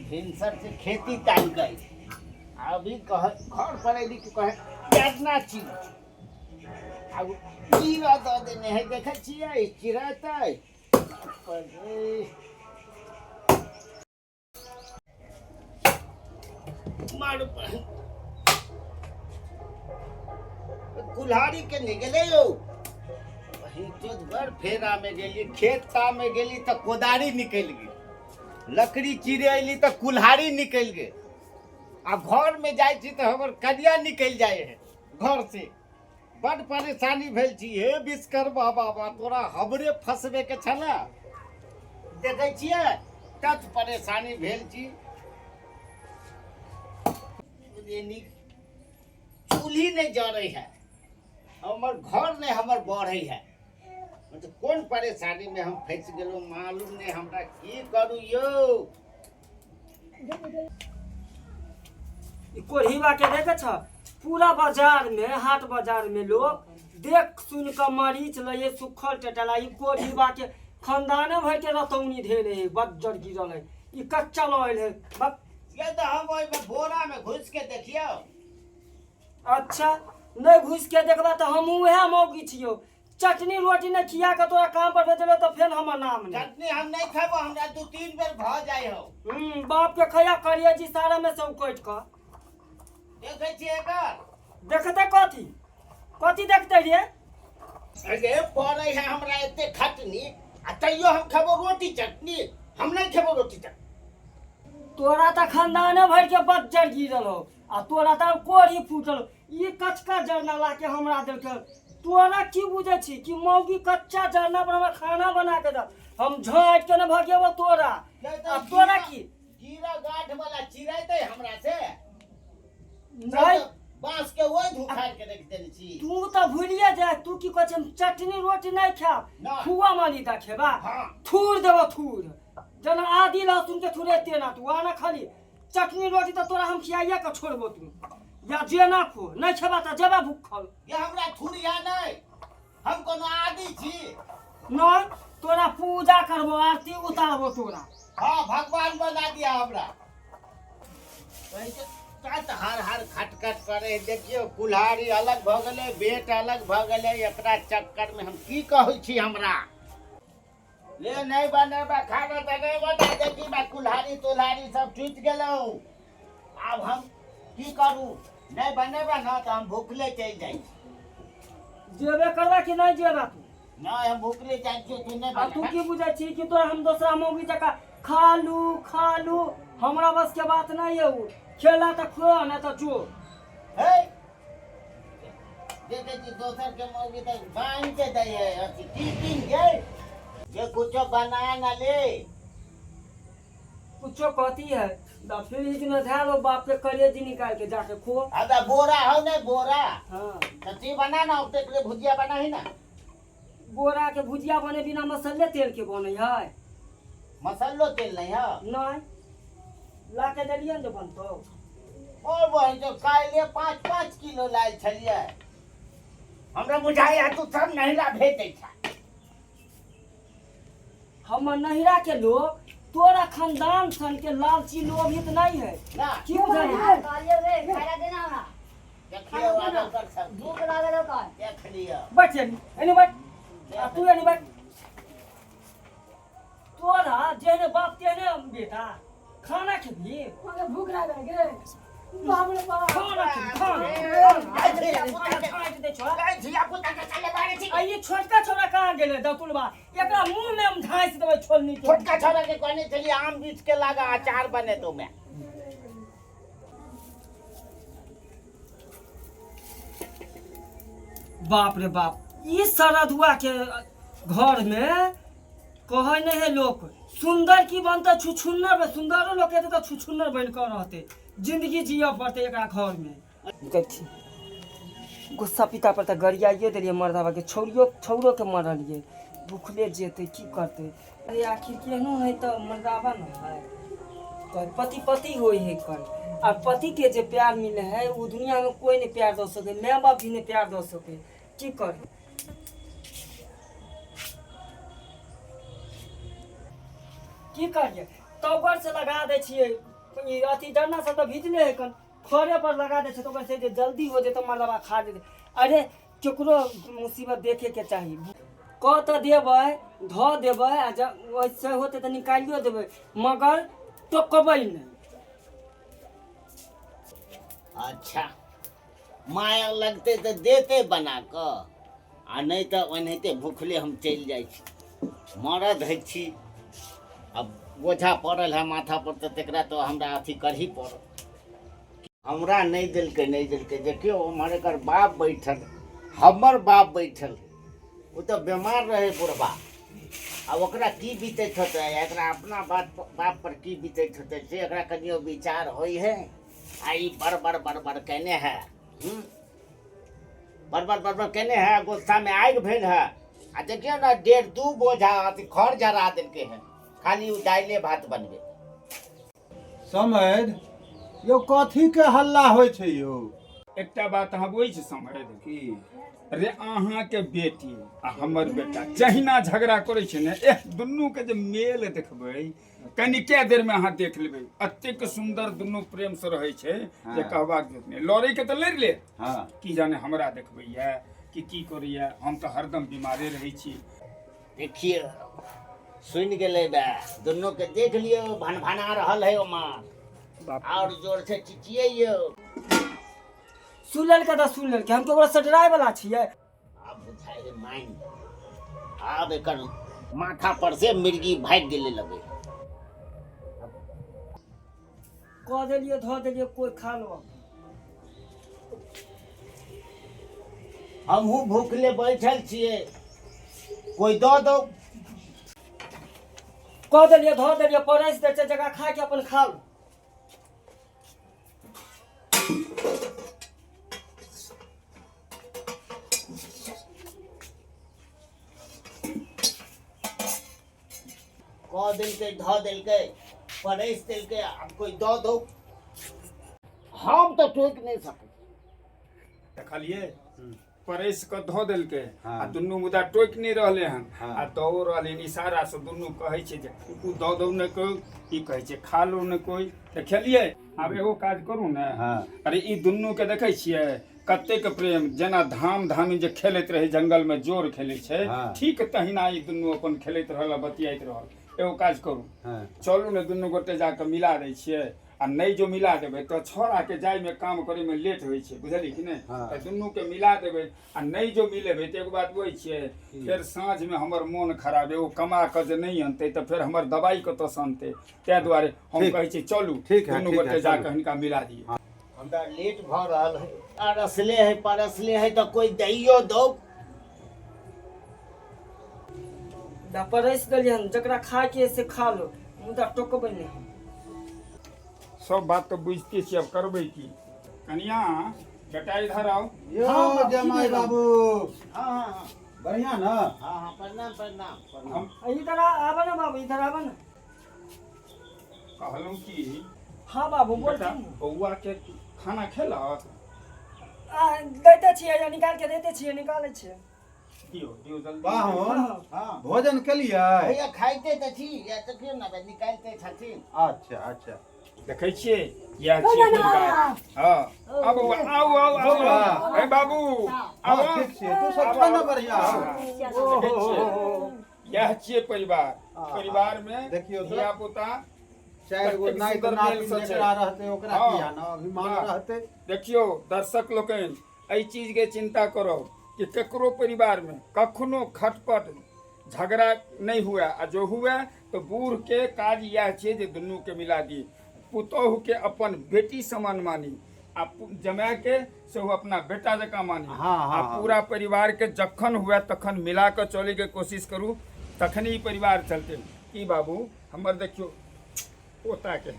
भिनसर से खेती तान गई। अभी कह घर पर अयली कि कहे केतना चीज आब कीड़ा दऽ देने है, देखै छियै चिड़ैतै पर रे। मारू पर। कुल्हाड़ी के नहीं गेलै यौ। बड़ फेरा में गेली, खेत ता में गेली तऽ कोदारी निकलि गेल, लकड़ी चीरे अयली तऽ कुल्हाड़ी निकलि गेल, आ घर में जाइ छी तऽ हमर कनिया निकलि जाइ है घर से। बड परेशानी भेल छी। हे विश्वकर्मा बाबा, तोरा हमरे फंसबे के छला। देखै छियै तत परेशानी भेल छी। चूल्ही नहि जरै है, हमर घर नहि हमर बढ़ै है। मतलब कोन परेशानी में हम फंसि गेलहुँ मालूम नहि, हमरा की करू यौ। ई कोढ़ीबा के देखे छ, पूरा बाजार में, हाट बाजार में लोग देख सुन के मरीच लइए सुखल टेटला। ई कोढ़ीबा के खानदाने भर के रतौनी धेने है, बज्जर गिरल है, ई कच्चा लयल है बक। ये तो हम ओहिमे बोरा में घुस के देखियौ। अच्छा नहीं घुस के देखबा तो हम उहे मौगी छियौ, चटनी रोटी नहीं खिया के तोरा काम पर भेजलो तो फेन हमर नाम नहीं। चटनी हम नहीं खेबो, हमरा 2-3 बेर भ जाय हो। बाप के खैया करिए जी सारा में सब कट के। देखै छियै एकर? देखते कथी कथी देखते रे? अरे पड़ै है हमरा एते खटनी आ तैयो हम खेबो रोटी चटनी, हम नहीं खेबो रोटी चटनी। तोरा तऽ खानदाने भर के बज्जर गिरल हो आ तोरा तऽ कोढ़ी फूटल, ई कचका जरना ला के हमरा देलकै। तोरा की बुझै छी कि मौगी कच्चा जरना पर हमरा खाना बना के दे, हम झाँटि के ने भगेबो तोरा। आ तोरा की कीड़ा गांठ वाला चिड़ैतै हमरा से? नहीं। बांस के ओहि धुखार के रख देने छी। तू तऽ भूलिए जा, तू की कहै छी हम चटनी रोटी नहीं खायब? नहि। खुआ माली दा खेबा? हाँ। थूर देबो थूर, जेना आदि लहसुन के थूरे तेना तू आना। खाली चटनी रोटी तऽ तोरा हम खियाइए के छोड़बो, तू या जेना खो, नहीं खेबा तऽ जेबा भूखल। ये हमरा थुरिया नहीं, हम कोनो आदि छी? नहीं, तोरा पूजा करबो, आरती उतारबो तोरा। हाँ भगवान बना दिया हमरा। कत हर हर खटखट करे। देखियो कुल्हाड़ी अलग भऽ गेलै, बेट अलग भऽ गेलै, एकरा चक्कर में हम की कहै छी। हमरा ले नहीं बनेबा खाना तऽ नहीं बना। देखी बा कुल्हाड़ी तुल्हाड़ी सब टूटि गेलौ। आब हम की करू? नहीं बनेबा ना तऽ हम भूखले चलि जाइ छी। जेबे करबा कि नहीं जेबा तू? नहीं, हम भूखले जाइ छियै, तू नहीं आ तू बनेबा। की बुझै छी कि तोरा हम दोसरा मौगी जकाँ खा लू खा लू? हमरा बस के बात नहीं है। उ खेला तऽ खो, नहीं तऽ जो। हे देखै छी दोसर के मौगी तऽ बान्हि के दै है अथी की तीन गे जे कुछो बना न ले। कुछो कहती है तो फ्रिज में धैलो बाप के कलेजी निकाल के जाके खो। अबे बोरा हो ने बोरा? हाँ। सब्जी बना ना, ओते भुजिया बना ही ना। बोरा के भुजिया बने बिना मसाले तेल के बने है। मसालो तेल नहीं है? नहीं, ला के देलियै ने बनतो। और बहन जो काल्हि 5-5 किलो लायल छलियै, हमरा बुझाइया तू सब नहिरा भेज दै छ। हमर नहिरा के लोग तोरा खानदान सन के लालची लोभित नहीं है। ना। की बुझलियै? कहलियै रे, खाय ला देना हमरा। देखियौ आदर कर सब। भूख लागल हो कल। देख लिअ। बैठ एनी, एनी बैठ। आ तू एनी बैठ। तोरा जेहने बाप तेहने बेटा। खाना खेबही? हमरा भूख लागल गे, बाप रे बाप। खाना खेबही? खाना छाँटि दै छौ। आ ई छोटका छोरा कहाँ गेलै दतुलबा? एकरा मुँह में हम ढाँसि देबै छोलनी के। छोटका छोरा के कहने छलियै आम बीछ के लागा, अचार बनेतौ मैं। बाप रे बाप, ई सरधुआ के घर में कहै नहीं है लोग सुंदर की बनते छुछुन्नर में, सुंदरो लोग कहते तो छुछुन्नर बन के रहते, जिंदगी जिय पड़ते एकरा घर में। देखी गुस्सा पिता पर तऽ गरियाइयो देलियै मर्दाबा के, छौड़ियो छौड़ो के मरलियै, भुखले जेतै की करतै। अरे आखिर केहनो है तऽ मर्दाबा न है, कह पति पति होइ है कर, आ पति के जे प्यार मिले है वो दुनिया में कोई नहीं प्यार दऽ सके, माय बाप भी नहीं प्यार दऽ सके। की कर की करिए? तौगर से लगा दै छियै। ई अथी डन्ना सब तऽ भीजले है कन, खरे पर लगा दै छियै तऽ ओकर से जे जल्दी हो जेतै, मर्दबा खा जेतै। अरे केकरो मुसीबत देखे के चाही। कऽ तऽ देबै, धऽ देबै, आ जब ओइसे होतै तऽ निकालियो देबै, मगर टोकबै नहि। अच्छा, माया लगतै तऽ देतै बना कऽ, आ नहि तऽ ओनाहिते भुखले हम चलि जाइ छी। मरद होइ छी, आ बोझा पड़ल है माथा पर, तऽ तकरा तऽ हमरा अथी करही पड़त। हमरा नहि देलकै, नहि देलकै। देखियौ, ओम्हर एकर बाप बैठल, हमर बाप बैठल, ओ तऽ बेमार रहै बुढ़बा। आ ओकरा की बीतैत होतै, एकरा अपना बाप बाप पर की बीतैत होतै, से एकरा कनियो विचार होइ है? आ ई बड़ बड़ बड़ बड़ केने है, बड़ बड़ बड़ बड़ केने है, गुस्सामे आगि भेल है। आ देखियौ ने, डेढ़ दू बोझा अथी खर जरा देलकै हन, खाली ओ दाइले भात बनबै। समैध यौ, कथी के हल्ला होइ छै यौ? एकटा बात अहाँ बुझै छी समैध? की? अरे अहाँके बेटी आ हमर बेटा जहिना झगड़ा करै छै ने, एह दुनू के जे मेल देखबै, कनिके देर में अहाँ देख लेबै, एतेक सुंदर दुनू प्रेम से रहै छै जे कहबाक जरूरत नहि। लड़ै के तऽ लड़ि ले। की जाने हमरा देखबैया कि की करैया, हम तऽ हरदम बीमारे रहै छी। देखिए, सुनि गेलै बे दुनू के, देख लियौ, भनभना रहल है ओमा, और जोर से चिचियैयौ। सुन लेलकै तऽ सुन लेलकै, हम केकरो से डराय वाला छियै? आब बुझाइ है मानि, आब एकर माथा पर से मिर्गी भागि गेलै लगै। कऽ देलियै, धऽ देलियै, कोइ खा लो। हमहूँ भूखले बैठल छियै, कोइ दऽ दौ। कऽ देलियै, धऽ देलियै, परसि दै छै, जकरा खायके अपन खा लो। कऽ देलकै, धऽ देलकै, परसि देलकै, आब कोइ दऽ दौ, हम तऽ टोकि नहि सकै। देखलियै, परसि कऽ धऽ देलकै। आ दुनू मुदा टोकि नहि रहलै हन। आ दऽ रहलै हन इशारा से। दुनू कहै छै जे उ दऽ दौ ने कोइ, ई कहै छै खा लो ने कोइ। देखलियै? आब एगो काज करू ने। अरे ई दुनू के देखै छियै कतेक प्रेम, जेना धाम धामी जे खेलैत रहै जंगल मे जोर खेलै छै, ठीक तहिना ई दुनू अपन खेलैत रहल आ बतियाइत रहल। एगो काज करू, चलू ने, दुनू गोटे जाकऽ मिला दै छियै। आ नहि जो मिला देबै तऽ छौड़ाके जाइमे काम करैमे लेट होइ छै, बुझलियै कि नहि? तऽ दुनूके मिला देबै, आ नहि जो मिलेबै तऽ एगो बात बुझै छियै, फेर साँझमे हमर मोन खराब है, ओ कमा कऽ जे नहि अनतै तऽ फेर हमर दबाइ कतऽसँ अनतै? ताहि दुआरे हम कहै छी चलू, ठीक है, दुनू ठीक है, गोटे चलू। जाकऽ हिनका मिला दियै। हमरा लेट भऽ रहल है, अरसले है, परसले है, तऽ कोइ दैयो दौ। दा परसि देलियै हन, जकरा खायके है से खा लो, मुदा टोकबै नहि हम। सब बात तऽ बुझिते छियै, आब करबै की? कनिया, बेटा, इधर आउ। यौ। हँ, बाबू, जमाइ की बाबू। हँ हँ हँ। बढ़िआँ ने? हँ हँ, प्रणाम प्रणाम प्रणाम। हम इधर आबऽ ने बाबू, इधर आबऽ ने। कहलहुँ की, हँ बाबू, बेटा, बोलथिन ने। बौआ के खाना खेलक? आ, दैते छियै, निकालि के दैते छियै, निकालै छियै। दियौ दियौ जल्दी। पाहुन। हँ। भोजन केलियै? भैया, खाइते तऽ छी, या देखियौ ने, निकालिते छथिन। अच्छा अच्छा। देखै छियै, इएह छियै परिवार। हँ, आउ बौआ, आउ आउ आउ आउ। हे बाबू, आउ। हँ, ठीक छियै, तू सब छह ने बढ़िआँ? देखै छियै, इएह छियै परिवार। परिवार मे देखियौ तऽ। धिया पुता चारि गो कतेक नाति सुन्दर नातिन मेल सँ छै। जकरा रहतै ओकरा किया ने अभिमान रहतै? देखियौ दर्शक लोकनि, एहि चीजके चिन्ता करब कि ककरो परिवारमे कखनो खटपट झगड़ा नहि हुए, आ जो हुए तऽ बूढ़के काज इएह छियै जे दुनूके मिला दी। पुतोहुके अपन बेटी समान मानी आ जमायके सेहो अपना बेटा जकाँ मानी। हँ, हँ, आ पूरा परिवारके जखन हुए तखन मिला कऽ चलैके कोशिश करू, तखने ई परिवार चलतै। की बाबू हमर, देखियौ पोताके।